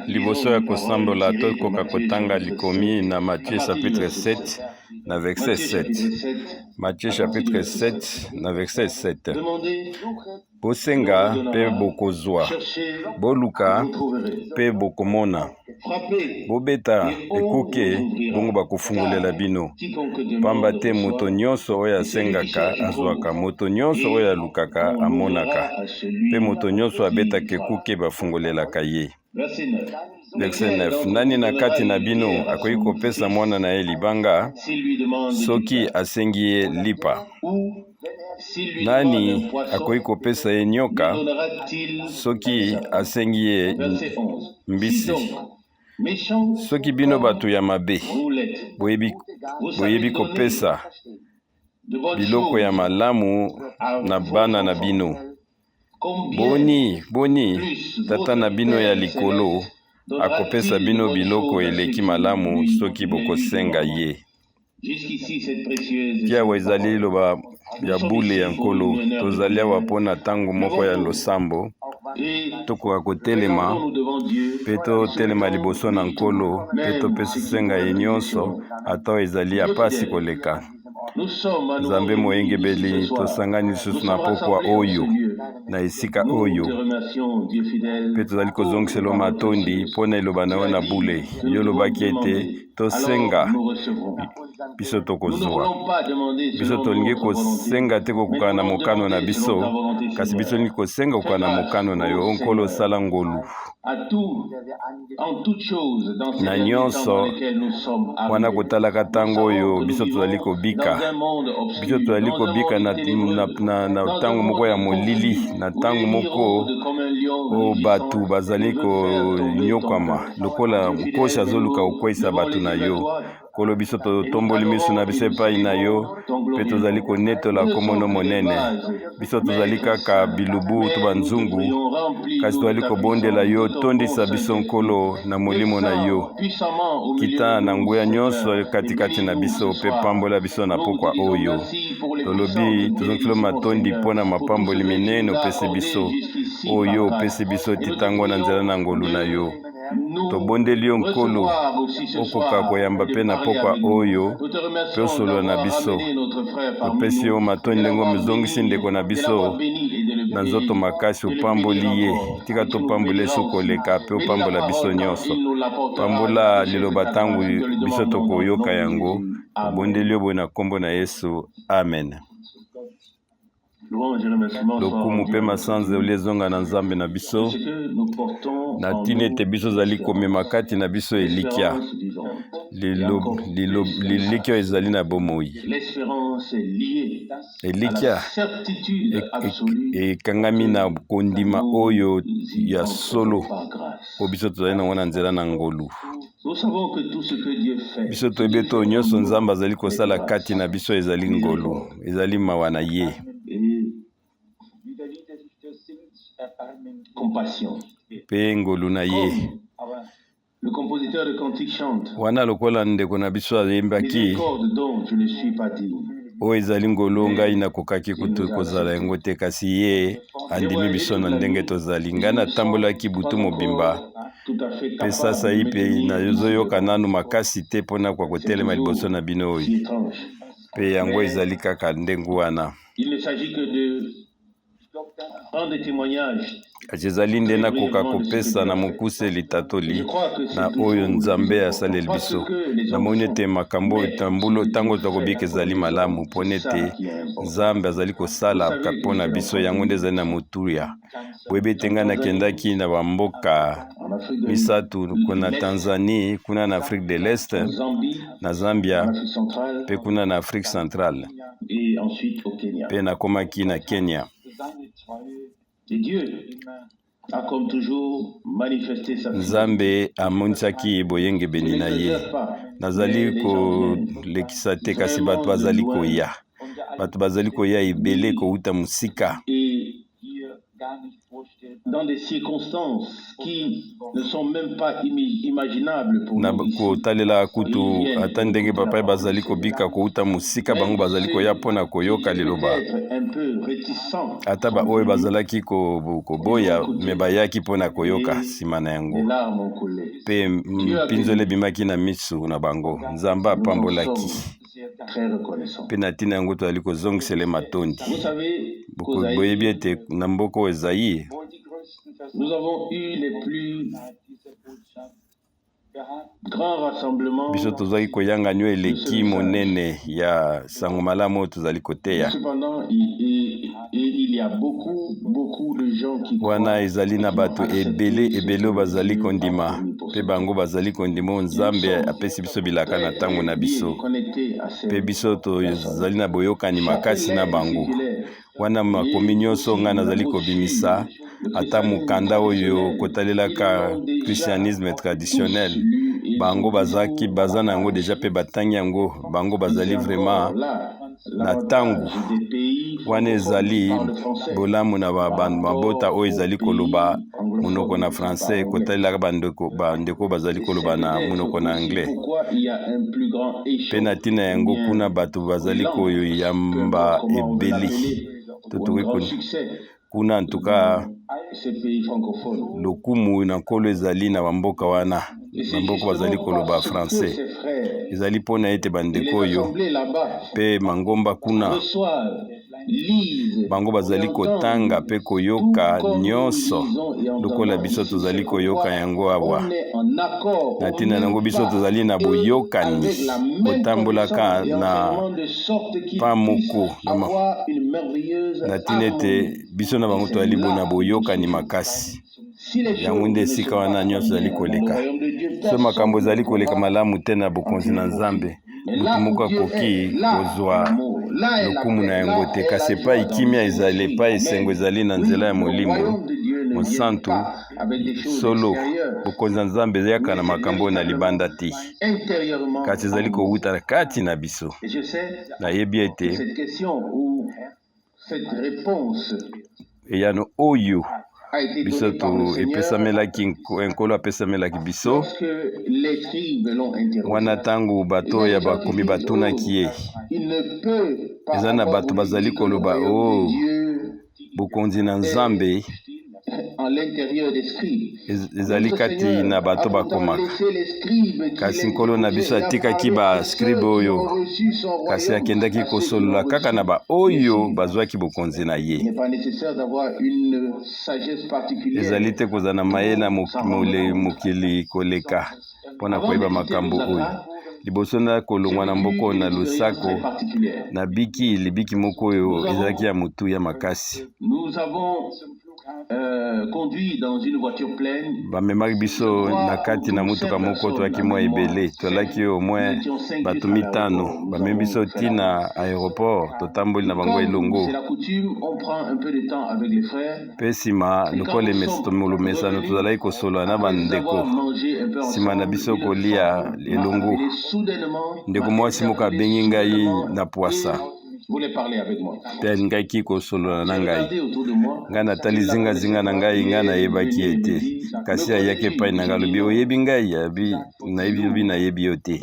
Liboso ya kosambola, tokoka kotanga likomi na Matthieu chapitre 7 na verset 7. Matthieu chapitre 7 na verset 7. Bosenga mpe bokozwa, boluka mpe bokomona, bobeta ekuke bongo bakofungolela bino. Pamba te moto nyonso oyo asengaka azwaka, moto nyonso oyo alukaka amonaka, mpe moto nyonso abetaka ekuke bafungolelaka ye. Verset 9. Nani na kati na bino akoki kopesa mwana na ye libanga soki asengi ye lipa? Nani akoki kopesa ye nyoka soki asengi ye mbisi? Soki bino bato ya mabe boyebi, boyebi kopesa biloko ya malamu na bana na bino, boni boni Tata na bino ya likolo akopesa bino biloko eleki malamu soki bokosenga ye. Ti awa ezali liloba ya bule ya Nkolo. Tozali awa mpo na ntango moko ya losambo. Tokoka kotelema mpe totelema liboso na Nkolo mpe topesenga ye nyonso, ata oyo ezali ya pasi koleka. Nzambe moyengebeli, tosangani lisusu na pokwa oyo na esika oyo mpe tozali kozongisela yo matondi mpo na eloba na yo na bule. Yo olobaki ete tosenga, biso tokozwa. Biso tolingi kosenga te kokokana na mokano na biso, kasi biso tolingi kosenga kokokana na mokano na yo. O Nkolo, sala ngolu na nyonso wana kotalaka ntango oyo biso tozali kobika. Biso tozali kobika na, na, na, na ntango moko ya molili, na ntango moko oyo bato bazali konyokwama lokola nkosi azoluka kokweisa bato na yo. Nkolo, biso totomboli miso na biso epai na yo mpe tozali konetola nkombo monene. Biso tozali kaka bilubu to banzungu, kasi tozali kobondela yo, tondisa biso Nkolo na molimo na yo. Kita na nguya nyonso katikati na biso mpe pambola biso na pokwa oyo. Tolobi tozongisi matondi mpo na mapamboli minene opesi biso, oyo opesi biso ti ntango na nzela na ngolu na yo. Tobondeli yo Nkolo, okoka koyamba mpe na pokwa oyo mpe osolola na biso. Topesi yo matondi ndenge omizongisi ndeko na biso na nzoto makasi, opamboli ye. Tika topambola Yesu koleka mpe opambola biso nyonso. Pambola liloba ntango biso tokoyoka yango. Tobondeli yo boye na nkombo na Yesu, amen. Lokumu mpe masanzoli ezonga na Nzambe na biso, na ntina ete biso ozali komema kati na biso elikya. Lilikya oyo ezali na bomoi. Elikya ekangami na kondima oyo ya solo oyo biso tozali nango na nzela na ngolu. Biso toyebi ete oyo nyonso Nzambe azali kosala kati na biso ezali ngolu, ezali mawa na ye. Mpe ngolu na ye. Wana lokola ndeko na biso ayembaki, oyo ezali ngolu ngai nakokaki kutu kozala yango te, kasi ye andimi biso na ndenge tozali. Ngai natambolaki butu mobimba mpe sasai mpe nazoyoka nanu makasi te mpo nakoka kotelema liboso na bino oyo, mpe yango ezali kaka ndenge wana. Kasi ezali nde nakoka kopesa na mokuse litatoli na oyo Nzambe asaleli biso. Namoni ete makambo oyo tambulo ntango tokobika ezali malamu mpo ete Nzambe azali kosala mpo na biso, yango nde ezali na motuya. Boyebi ete ngai nakendaki na bamboka misato, kuna Tanzanie, kuna na Afrique de l'Est, na Zambia mpe kuna na Afrique centrale, mpe nakomaki na Kenya. Nzambe amonisaki boyengebeni na ye. Nazali kolekisa te, kasi bato bazali koya, bato bazali koya ebele kowuta mosika. Dans des circonstances qui ne sont même pas imaginables pour Na nous ici. kotalela kutu ata ndenge bapaya bazali kobika kouta mosika, bango bazali koya mpo na koyoka liloba. Ata baoyo bazalaki koboya, me bayaki mpo na koyoka nsima na yango, mpe mpinzoli ebimaki na miso na bango. Nzambe apambolaki, mpe na ntina yango tozali kozongisela matondi. Boyebi ete na mboka oyo Zaire, Nous avons eu les plus grands rassemblements. Biso tozwaki koyangani oyo eleki monene ya sango malamu oyo tozali koteya. Cependant, il y a beaucoup, beaucoup de gens qui Wana ezali na bato ebele ebele oyo bazali kondima, mpe bango bazali kondima oyo Nzambe apesi biso bilaka na ntango na biso, mpe biso tozali na boyokani makasi na bango. Wana makomi nyonso ngai nazali kobimisa, ata mokanda oyo kotalelaka christianisme traditionnel, bango bazaki baza na yango deja mpe batangi yango. Bango bazali vraiment na ntango wana. Ezali bolamu na mabota oyo ezali koloba monoko na français kotalelaka bandeko bazali koloba na monoko na anglais. Mpe na ntina yango, kuna bato bazali koyamba ebele to tokoki kuna antuka. Lokumu na Nkolo ezali na bamboka wana, bamboka bazali koloba français. Ezali mpona ete bandeko oyo mpe mangomba kuna, bango bazali kotanga mpe koyoka nyonso lokola biso tozali koyoka yango awa. Na ntina yango, biso tozali na boyokani, kotambolaka na pa moko, na ntina ete biso na bango tozali na boyokani makasi. Yango nde esika wana nyonso ezali koleka. So makambo ezali koleka malamu te na bokonzi na Nzambe, motu moko akoki kozwa lokumu na yango te. Kasi epai kimia ezali, epai esengo ezali na nzela ya Molimo Mosantu, solo bokonzi ya Nzambe eyaka na makambo oyo na libanda te, kasi ezali kowuta kati na biso. Nayebi ete eyano oyo biso to epesamelaki, Nkolo apesamelaki biso wana ntango bato ya bakomi batunaki ye. Eza na bato bazali koloba: "O oh, bokonzi na Nzambe ezali kati na bato bakomaka." Kasi Nkolo na biso atikaki bascribe oyo, kasi akendaki kosolola kaka na baoyo bazwaki bokonzi na ye. Ezali te kozala na mayele na mokili koleka mpona koyeba makambo oyo. Liboso na kolongwa na mboka na Lusaka, nabiki libiki moko oyo ezalaki ya motuya makasi. Bamemaki biso na kati na motuka moko, toyaki mwa ebele, tozalaki au moins bato mitano. Bamemi biso ntina aéroport, totamboli na bango elongo. Mpe nsima, lokola molomesano, tozalaki kosolola na bandeko. Nsima na biso kolia elongo, ndeko mwasi moko abengi ngai na pwasa mpe alingaki kosolola na ngai. Ngai natali zingazinga na ngai, ngai nayebaki ye te. Kasi ayaki epai na ngai, alobi: "Oyebi ngai?" Abi nayebi, "Nayebi yo te."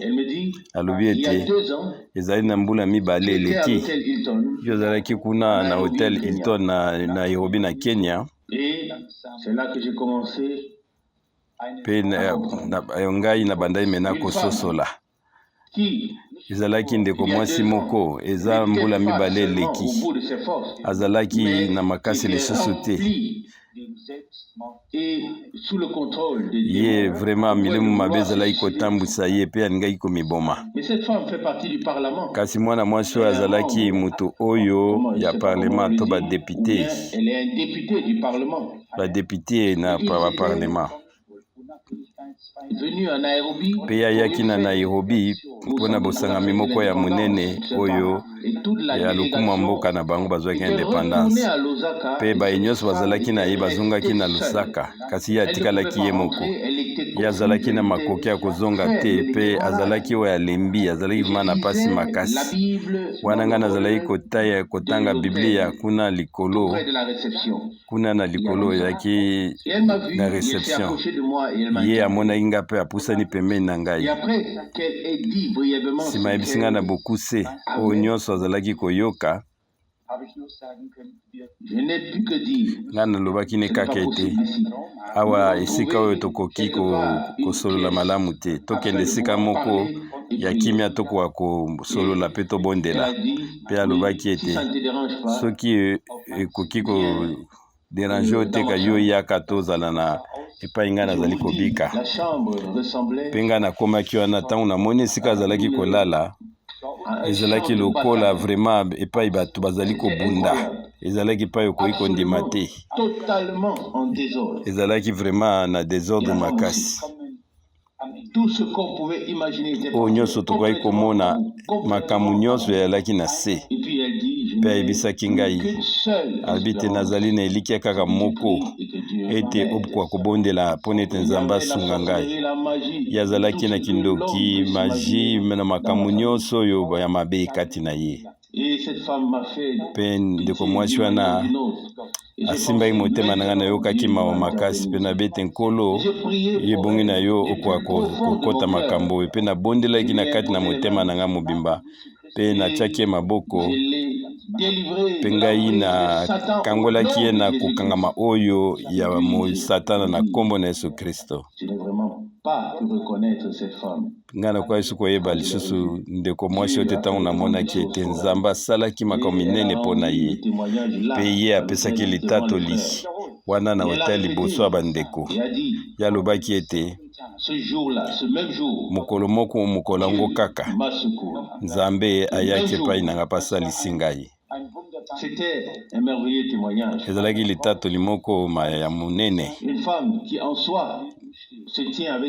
Alobi ete ezali na mbula 2 eleki, yo ozalaki kuna na Hotel Hilton na Nairobi, na Kenya, mpe ngai na bandai mena kososola. Ezalaki ndeko mwasi moko, eza mbula 2 eleki, azalaki na makasi lisusu te. Ye vraiment milimo mabe ezalaki kotambwisa ye mpe alingaki komiboma. Kasi mwana mwasi oyo azalaki moto oyo ya parlement to badéputé na baparlement, mpe ayaki na Nairobi mpona bosangami moko ya monene oyo ya lokumu ya mboka na bango bazwaki indépendance. Mpe baye nyonso bazalaki na ye bazongaki na Lusaka, kasi ye atikalaki ye moko. Ye azalaki na makoki ya kozonga te mpe azalaki oyo alembi, azalaki vraiment na mpasi makasi. Wana ngai nazalaki kotaya kotanga Biblia kuna likolo, kuna na likolo ezalaki na reception. Ye amonaki ngai mpe apusani pembeni na ngai. Nsima ayebisi ngai na bokuse oyo nyonso azalaki koyoka. Ngai nalobaki ne kaka ete awa esika oyo tokoki kosolola malamu te, tokende esika moko ya kimia tokoka kosolola mpe tobondela. Mpe alobaki ete soki ekoki ko derange yo te, ka yo yaka tozala na epai ngai nazali kobika. Mpe ngai nakomaki wana, ntango namoni esika azalaki kolala, ezalaki lokola vraiment epai bato bazali kobunda, ezalaki epai okoki kondima te, ezalaki vraiment na désordre makasi. Oyo nyonso tokoki komona, makambo nyonso ezalaki na se. Mpe ayebisaki ngai, alobi te: "Nazali na elikya kaka moko, ete okoka kobondela mpona ete Nzambe asunga ngai." Ye azalaki na kindoki, magie na makambo nyonso oyo ya mabe kati na ye. Mpe ndeko mwasi wana asimbaki motema na ngai, nayokaki mawa makasi mpe nabi ete: "Nkolo, ebongi na yo okoka kokɔta makambo oyo." Mpe nabondelaki na kati na motema na ngai mobimba mpe natiaki ye maboko, mpe ngai nakangolaki ye na kokangama oyo ya mosatana na nkombo na Yesu Kristo. Ngai nakoki lisusu koyeba lisusu ndeko mwasi oyo te. Ntango namonaki ete Nzambe asalaki makambo minene mpo na ye, mpe ye apesaki litatoli wana na hotel liboso ya bandeko, ye alobaki ete mokolo moko, mokolo yango kaka, Nzambe ayaki epai na ngai mpe asalisi ngai. Ezalaki litatoli moko ya monene.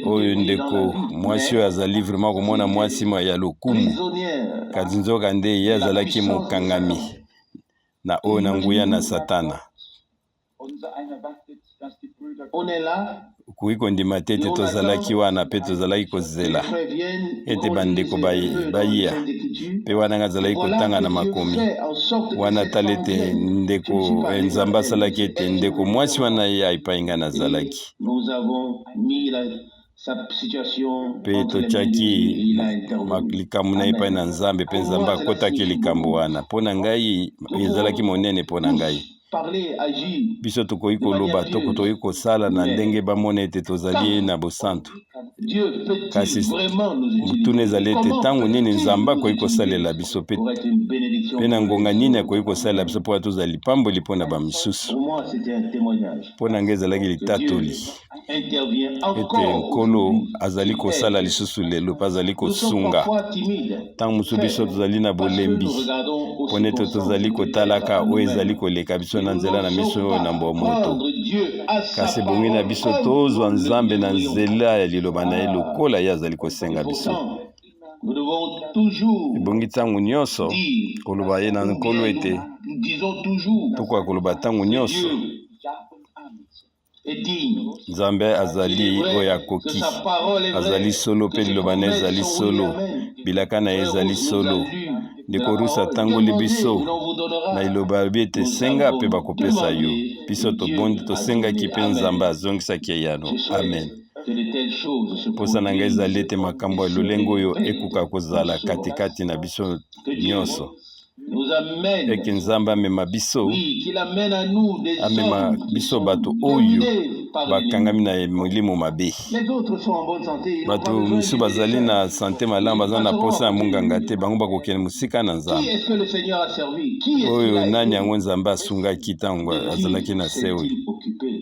Oyo ndeko mwasi oyo azali vraiment komona mwasi ya lokumu, kasi nzoka nde ye azalaki mokangami na oyo na nguya na Satana. Okoki kondima te ete tozalaki wana mpe tozalaki kozela ete bandeko baya, mpe wana ngai azalaki kotanga na makomi wana, tala ete ndeko Nzambe asalaki ete ndeko mwasi wana ye epai ngai nazalaki. Mpe totiaki likambo na ye epai na Nzambe, mpe Nzambe akɔtaki likambo wana. Mpo na ngai ezalaki monene. Mpo na ngai, biso tokoki koloba, tokoki kosala na ndenge bamona ete tozali na bosantu, kasi motuna ezali ete ntango nini Nzambe akoki kosalela biso, mpe na ngonga nini akoki kosalela biso mpo tozala lipamboli mpo na bamisusu. Mpo na ngai ezalaki litatoli ete Nkolo azali kosala lisusu lelo mpe azali kosunga. Ntango mosusu biso tozali na bolembi mpo ete tozali kotalaka oyo ezali koleka biso na nzela na miso oyo na mbwa moto, kasi ebongi na biso tozwa Nzambe na nzela ya liloba na ye lokola ye azali kosenga biso. Ebongi ntango nyonso koloba ye na Nkolo ete tokoka koloba ntango nyonso: Nzambe azali oyo akoki, azali solo, mpe liloba na ezali solo, bilaka na ye ezali solo. Ndeko Rusi atangoli biso na liloba, alobi ete: "Senga mpe bakopesa yo." Biso tobondi, tosengaki, mpe Nzambe azongisaki eyano. Amen. Mposa na ngai ezali ete makambo ya lolenge oyo ekoka kozala katikati na biso nyonso, eke Nzambe amema biso, amema biso bato oyo bakangami na molimo mabe. Bato mosusu bazali na santé malamu, baza na posa ya monganga te, bango bakokende mosika na Nzambe. Oyo nani yango Nzambe asungaki ntango azalaki na se oyo?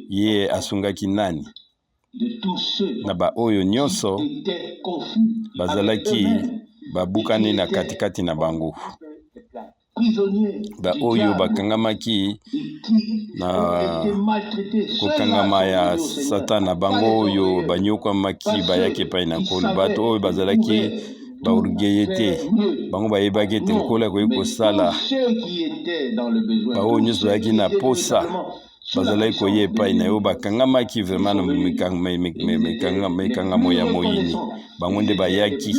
Ye asungaki nani na baoyo nyonso bazalaki babukani na katikati na bango, baoyo bakangamaki na kokangama ya Satana, bango oyo banyokwamaki bayaki epai na Nkolo? Bato oyo bazalaki ba orgueilleux te, bango bayebaki ete Nkolo akoki kosala. Baoyo nyonso bazalaki na posa. bazalaki koya epai na yo, bakangamaki vraiment na mekangamo ya moyini. Bango nde bayaki,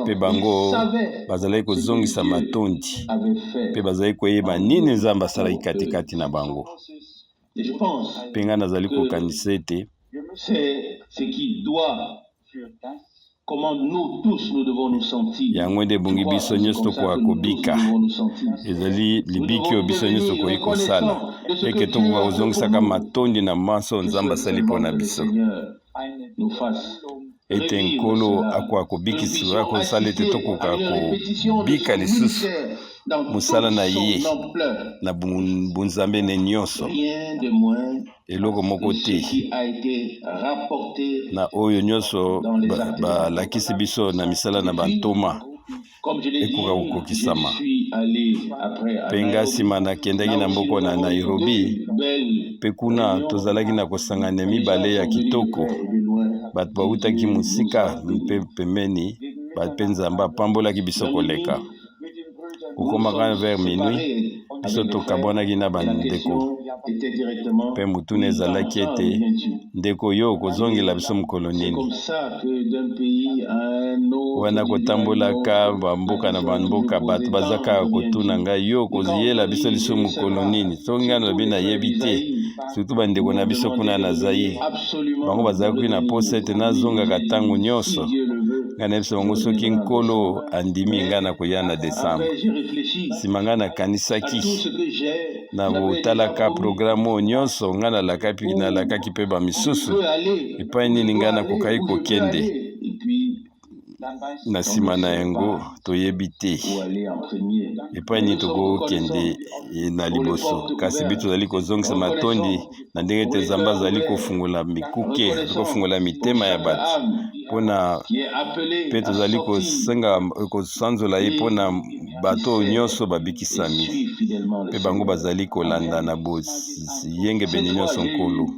mpe bango bazalaki kozongisa matondi, mpe bazalaki koyeba nini Nzambe asalaki katikati na bango. Mpe ngai nazali kokanisa ete yango nde ebongi biso nyonso tokoka kobika. Ezali libiki oyo biso nyonso tokoki kosala, eke tokoka kozongisaka matondi na manso Nzambe asali mpo na biso, ete Nkolo akoka kobikisa, akosala ete tokoka kobika lisusu mosala na ye na bonzambe ne nyonso. Eloko moko te na oyo nyonso balakisi biso na misala na bantoma ekoka kokokisama. Mpe nga nsima nakendaki na mboka na Nairobi, mpe kuna tozalaki na kosangana mibale ya kitoko. Bato bautaki mosika mpe pembeni, mpe Nzambe apambolaki biso koleka. Kokomaka vers minuit, biso tokabwanaki na bandeko, mpe motuna ezalaki ete, ndeko, yo okozongela biso mokolo nini? Wana kotambolaka bamboka na bamboka, bato baza kaka kotuna ngai, yo okoyela biso lisusu mokolo nini? Soki ngai nalobi nayebi te, surtout bandeko na biso kuna na Zaire, bango bazalaki na posa ete nazongaka ntango nyonso. Ngai nayebisa bango, soki Nkolo andimi, ngai nakoya na décembre. Nsima ngai nakanisaki na kotalaka programme oyo nyonso ngai nalakaki mpe bamisusu, epai nini ngai nakokaki kokende. Na nsima na yango toyebi te epai nini tokokende na liboso, kasi biso tozali kozongisa matondi na ndenge ete Nzambe azali kofungola mikuke, kofungola mitema ya bato mpona, mpe tozali kosenga kosanzola ye mpona bato oyo nyonso babikisami, mpe bango bazali kolanda na boyengebene nyonso Nkolo.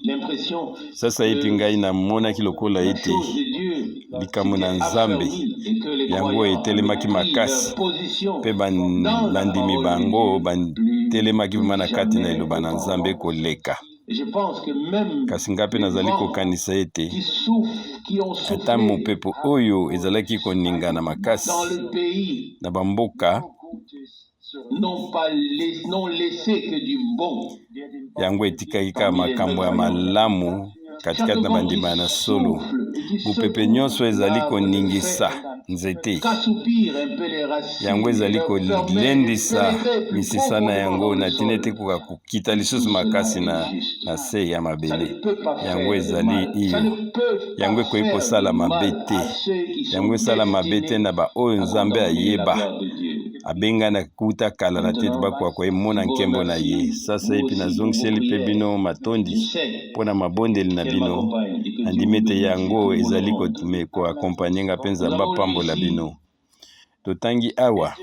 Sasa epi ngai namonaki lokola ete likambo na Nzambe yango etelemaki makasi, mpe bandimi bango batelemaki vraiment na kati na liloba na Nzambe koleka. Kasi ngai mpe nazali kokanisa ete ata mopepo oyo ezalaki koningana makasi na bamboka, yango etikaki kaka makambo ya malamu katikati na bandima na solo. Mopepe nyonso ezali koningisa nzete, yango ezali kolendisa misisa na yango na ntina ete ekoka kokita lisusu makasi na se ya mabele. Yango ezali iyo, yango ekoki kosala mabe te, yango esala mabe te na baoyo Nzambe ayeba abengana kuta kala na te bakoka koyemona nkembo na ye. Sasa epi nazongiseli mpe bino matondi mpo na mabondeli na bino. Nandimi ete yango ezali koaccompagner nga, mpe Nzambe apambola bino. Totangi awa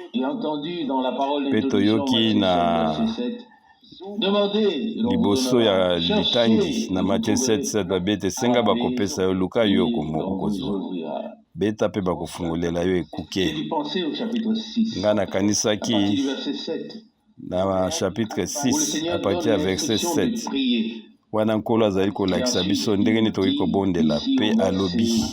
mpe toyoki na liboso ya litangi na Matthieu 7:7, babi ete senga, bakopesa yo, luka, yo okozwa, beta mpe bakofungolela yo ekuke. Ngai nakanisaki na chapitre 6 à partir ya verset 7, wana Nkolo azali kolakisa biso ndenge nini tokoki kobondela, mpe alobi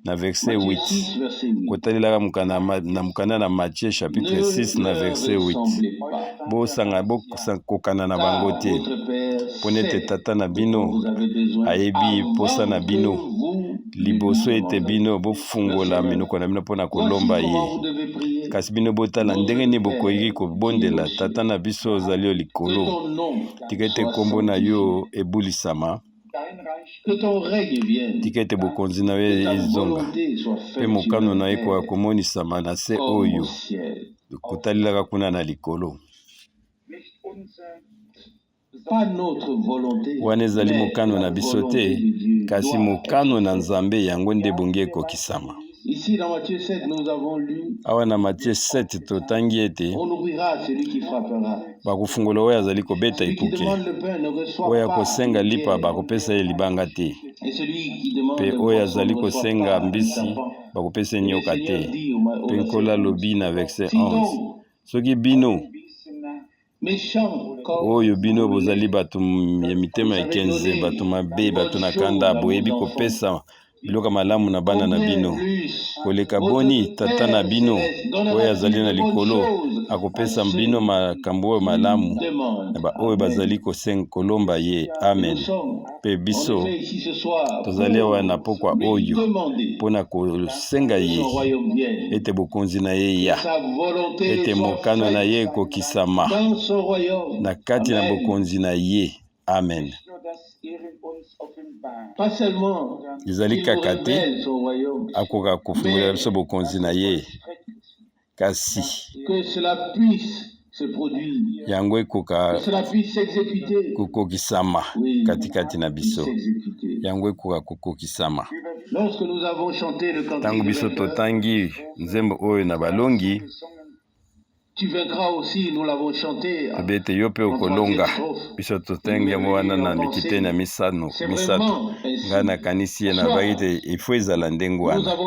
na verset 8, kotalelaka na mokanda na Matthieu chapitre 6 na verset 8: bosanga bokokana na bango te, mpo ete Tata na bino ayebi posa na bino liboso ete bino bofungola minoko na bino mpona kolomba ye. Kasi bino botala ndenge nini bokoki kobondela: Tata na biso ozali yo likolo, tika ete nkombo na yo ebulisama, tika ete bokonzi na yo ezonga, mpe mokano na yo ekoka komonisama na se oyo kotalelaka kuna na likolo. Wana ezali mokano na biso te, kasi mokano na Nzambe, yango nde ebongi ekokisama. Awa na Matthieu 7 totangi ete bakofungola oyo azali kobeta ekuke, oyo akosenga lipa bakopesa ye libanga te, mpe oyo azali kosenga mbisi bakopesa ye nyoka te. Mpe Nkolo alobi na verset 11: soki bino Oyo bino bozali bato ya mitema ya 15, bato mabe, bato na kanda, boyebi kopesa biloko malamu na bana na bino, koleka boni Tata na bino oyo azali na likolo akopesa bino makambo oyo malamu na baoyo bazali kolomba ye. Amen. Mpe biso tozali awa na pokwa oyo mpo na kosenga ye ete bokonzi na ye ya ete mokano na ye ekokisama na kati na bokonzi na ye. Amen. Ezali kaka te akoka kofungolela biso bokonzi na ye, kasi yango ekoka kokokisama katikati na biso, yango ekoka kokokisama. Ntango biso totangi nzembo oyo na balongi, Toyebi ete yo mpe okolonga. Biso totangi yango wana na likiteni ya misano misato. Ngai nakanisi ye nalobaki ete ifo ezala ndenge wana.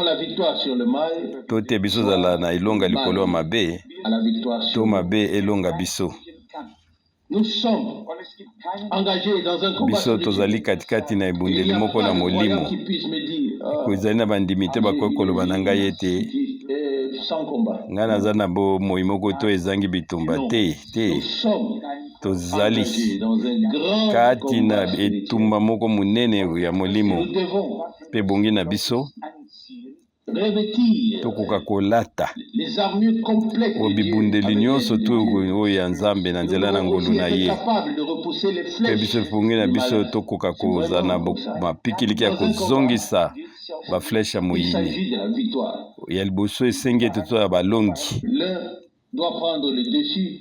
To te biso ozala na elonga likolo ya mabe, to mabe elonga biso. Biso tozali katikati na ebundeli moko na molimo. Ezali na bandimi te bakoki koloba na ngai ete ngai naza na bomoi moko to ezangi bitumba te. Te, tozali kati na etumba moko monene ya molimo, mpe ebongi na biso tokoka kolata oyo bibundeli nyonso to oyo ya Nzambe na nzela na ngolu na ye. Mpe biso epongi na biso tokoka kozala na mapikiliki ya kozongisa bafleshe ya moyini. Ya liboso esengi ete tozala balongi.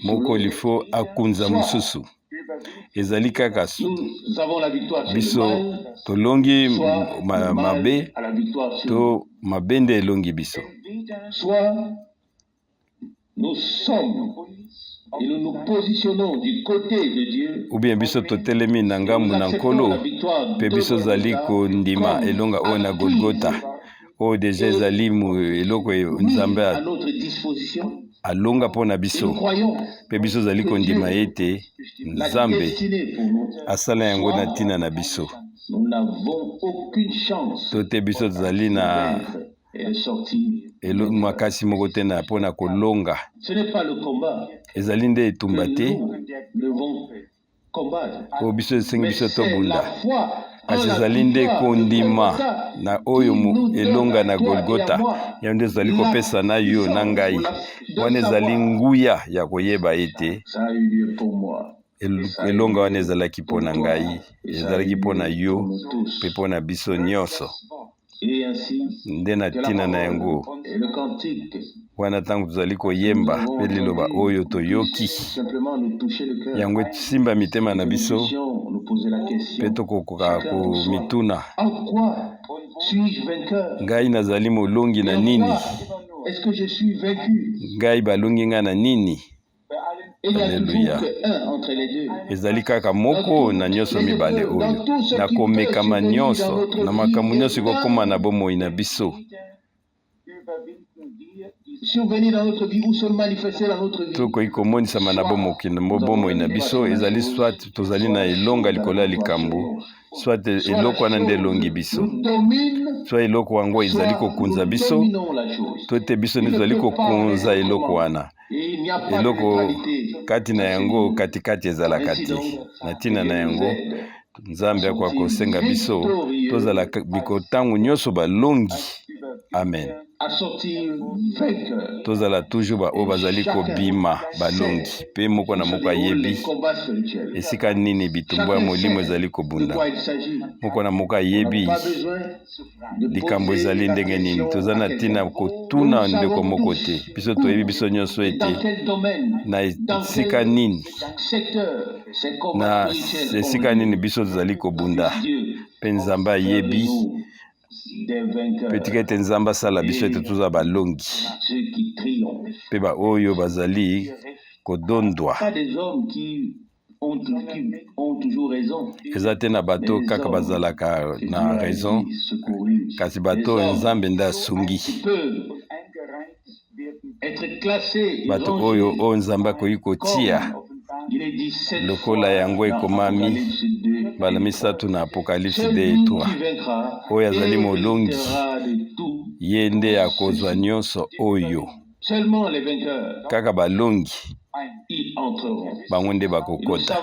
Moko lifo akunza mosusu. Ezali kaka biso tolongi mabe to mabe nde elongi biso. Ou bien biso totelemi na ngambo na Nkolo mpe biso ozali kondima elonga oyo na Golgota, oyo deja ezali eloko Nzambe alonga mpo na biso, mpe biso ozali kondima ete Nzambe asala yango na ntina na biso. To te biso tozali na makasi moko te na mpo na kolonga. Ezali nde etumba te oyo biso esengi biso tobunda, kasi ezali nde kondima na oyo elonga na Golgota. Yango nde ezali kopesa na yo na ngai. Wana ezali nguya ya koyeba ete elonga wana ezalaki mpo na ngai, ezalaki mpo na yo mpe mpo na biso nyonso. Nde na ntina na yango wana, ntango tozali koyemba mpe liloba oyo toyoki, yango esimba mitema na biso mpe tokokoka komituna: ngai nazali molongi na nini? Ngai balongi ngai na nini? Aleluya! Ezali kaka moko na nyonso mibale oyo, na komekama nyonso, na makambo nyonso ekokoma na bomoi na biso, tokoki komonisama na bomoi na biso, ezali soit tozali na elonga likolo ya likambo, soit eloko wana nde elongi biso, soit eloko yango ezali kokunza biso, to ete biso nde tozali kokunza eloko wana. Eloko kati na yango katikati ezalaka te. Na ntina na yango, Nzambe akoka kosenga biso tozala biko ntango nyonso balongi. Amen. Tozala toujours baoyo bazali kobima balongi, mpe moko na moko ayebi esika nini bitumba ya molimo ezali kobunda. Moko na moko ayebi likambo ezali ndenge nini. Toza na ntina kotuna ndeko moko te. Biso toyebi biso nyonso ete na esika nini, na esika nini biso tozali kobunda, mpe Nzambe ayebi. Mpe tika ete Nzambe asala biso ete tozala balongi mpe baoyo bazali kodondwa. Eza te na bato kaka bazalaka na raison, kasi bato oyo Nzambe nde asungi, bato oyo oyo Nzambe akoki kotia Lokola yango ekomami mbala misato na Apokalipse 2 et 3, oyo azali molongi, ye nde akozwa nyonso oyo. Kaka balongi, bango nde bakokota.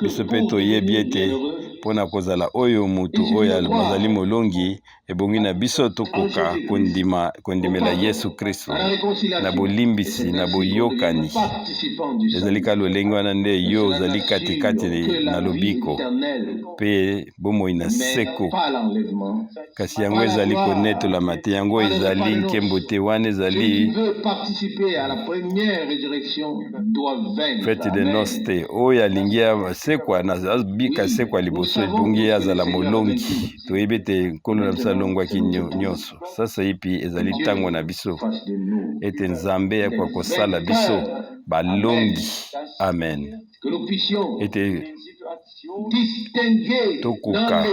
Biso mpe toyebi ete mpo na kozala oyo moto oyo azali molongi, ebongi na biso tokoka kondima kondimela Yesu Kristo na bolimbisi na boyokani. Ezali kaka lolenge wana nde yo ozali katikati na lobiko mpe bomoi na seko. Kasi yango ezali konetolama te, yango ezali nkembo te, wana ezali fete de noce te. Oyo alingi asekwa na abika sekwa liboso, ebongi ye azala molongi. Toyebi ete Nkolo na biso alongwaki nyonso. Sasaipi ezali ntango na biso ete Nzambe akoka kosala biso balongi. Amen. Ete tokoka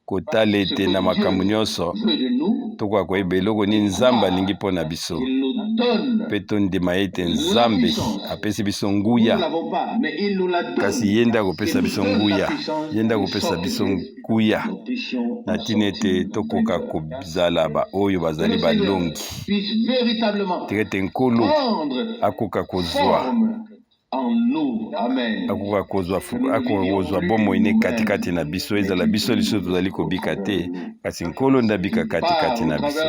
kotala ete na makambo nyonso tokoka koyeba eloko nini Nzambe alingi mpo na biso, mpe tondima ete Nzambe apesi biso nguya, kasi ye nde akopesa biso nguya, ye nde akopesa biso nguya na ntina ete tokoka kozala baoyo bazali balongi. Tika ete Nkolo akoka kozwa akoka kozwa akoka kozwa bomoi ne katikati na biso, ezala biso lisusu tozali kobika te, kasi Nkolo nde abika katikati na biso,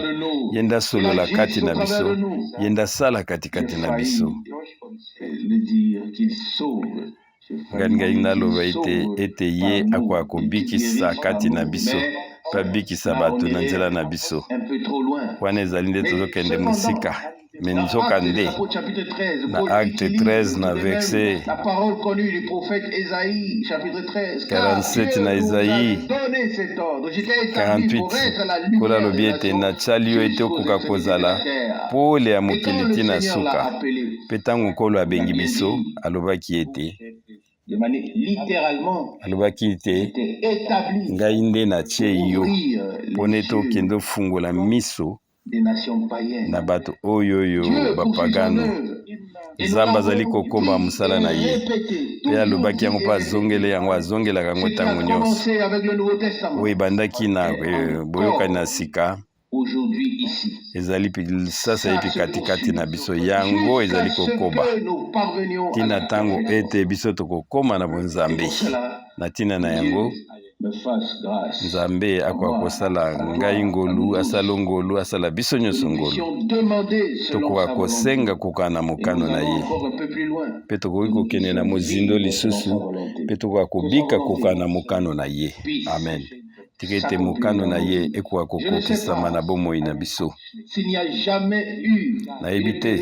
ye nde asolola kati na biso, ye nde asala katikati na biso. Ngai ngai naloba ete ete ye akoka kobikisa kati na biso mpe abikisa bato na nzela na biso. Wana ezali nde tozokende mosika. Me nzoka nde na Acte 13 na verset 47 na Esaïe 48, Nkolo alobi ete natyali yo ete okoka kozala pole ya mokili tii na suka. Mpe ntango Nkolo abengi biso, alobaki ete alobaki ete ngai nde natye yo mpo nete okende ofungola miso na bato oyo oyo bapagano. Nzambe azali kokoba mosala na ye, mpe alobaki yango mpe azongele yango, azongelaka yango ntango nyonso. Oyo ebandaki na eh, boyokani na sika ezali sasaipi katikati na biso, yango ezali kokoba ntina ntango ete biso tokokoma na bonzambe. Na ntina na yango Nzambe akoka kosala ngai ngolu, asala ngolu, asala biso nyonso ngolu. Tokoka kosenga koka na mokano na ye, mpe tokoki kokende na mozindo lisusu, mpe tokoka kobika koka na mokano na ye. Amen. Tika ete mokano na ye ekoka kokokisama na bomoi na biso. Nayebi te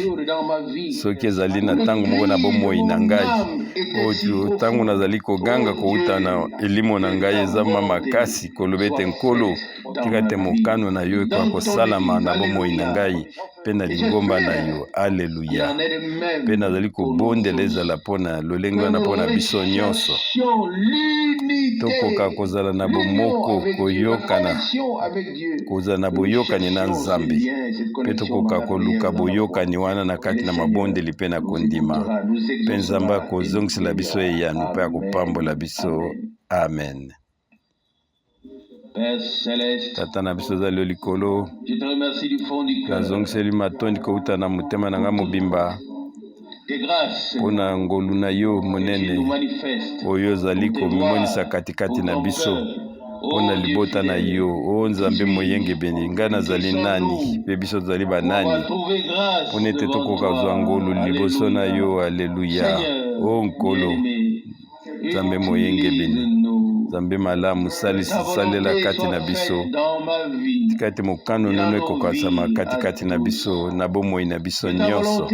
soki ezali na ntango moko na bomoi na ngai oyo ntango nazali koganga kouta na elimo na ngai eza ma makasi koloba ete Nkolo, tika te mokano na yo ekoka kosalama na bomoi na ngai mpe na lingomba na yo. Aleluya! Mpe nazali kobondela ezala mpo na lolenge wana mpo na biso nyonso tokoka kozala na bomoko, koyokana, kozala na boyokani na Nzambe, mpe tokoka koluka boyokani wana na kati na mabondeli mpe na kondima, mpe Nzambe akozongisela biso eyano mpe akopambola biso. Amen. Tata na biso ozali likolo, nazongiseli matondi kouta na motema na ngai mobimba mpo na ngolu na yo monene oyo ozali komimonisa katikati na biso mpo na libota na yo. O Nzambe moyengebeni, ngai nazali nani mpe biso tozali banani mpo na ete tokoka kozwa ngolu liboso na yo? Aleluya! O Nkolo Nzambe moyengebene, Nzambe malamu, salisa, salela kati na biso. Tika ete mokano nono ekokasama katikati na biso na bomoi na biso nyonso.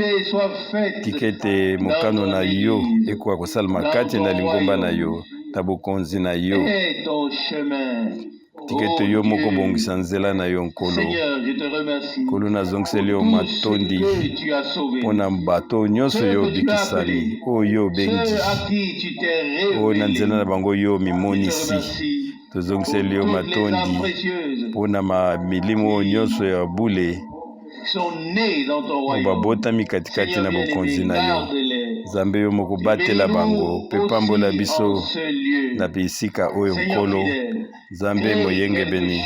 Tika ete mokano na yo ekoka kosalema kati na lingomba na yo, na bokonzi na yo. Tika ete yo moko obongisa nzela na yo, Nkolo. Nkolo, nazongiseli yo matondi mpo na bato nyonso yo obikisami, oyo yo obengi, oyo na nzela na bango yo omimonisi. Tozongiseli yo matondi mpo na milimo oyo nyonso ya bule. Oyo babotami katikati na bokonzi na yo. Nzambe, yo moko batela bango mpe pambola biso na bisika oyo, Nkolo Nzambe moyengebeni.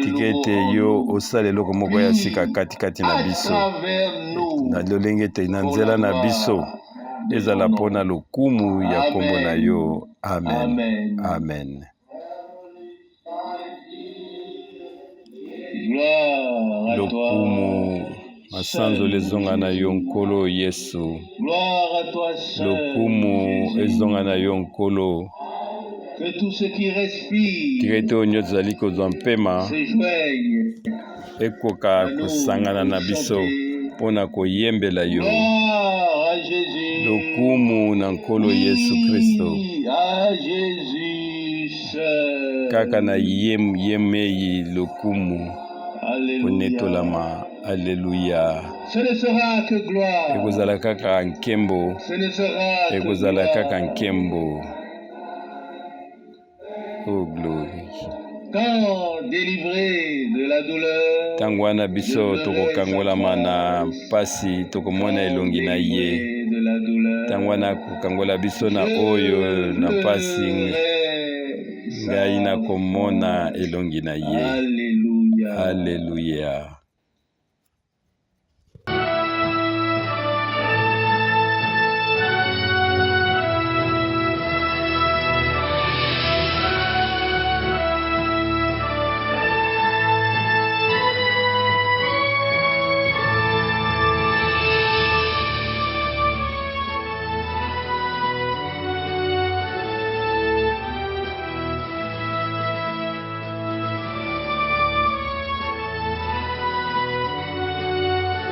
Tika ete yo osala eloko moko ya sika katikati na biso, na lolenge ete na nzela na biso ezala mpo na lokumu ya nkombo na yo. Amen, amen. Lokumu masanzoli ezonga na yo, Nkolo Yesu. Lokumu ezonga na yo, Nkolo. Tika ete oyo nyonso ezali kozwa mpema ekoka kosangana na biso mpo na koyembela yo. Lokumu na Nkolo Yesu Kristo. Kaka na ye, ye mei lokumu konetolama. Aleluya. Ekozala kaka nkembo, ekozala kaka nkembo. Oh glory. Ntango wana biso tokokangolama na mpasi, tokomona elongi na ye. Ntango wana kokangola biso na oyo na mpasi, ngai nakomona elongi na ye. Aleluya.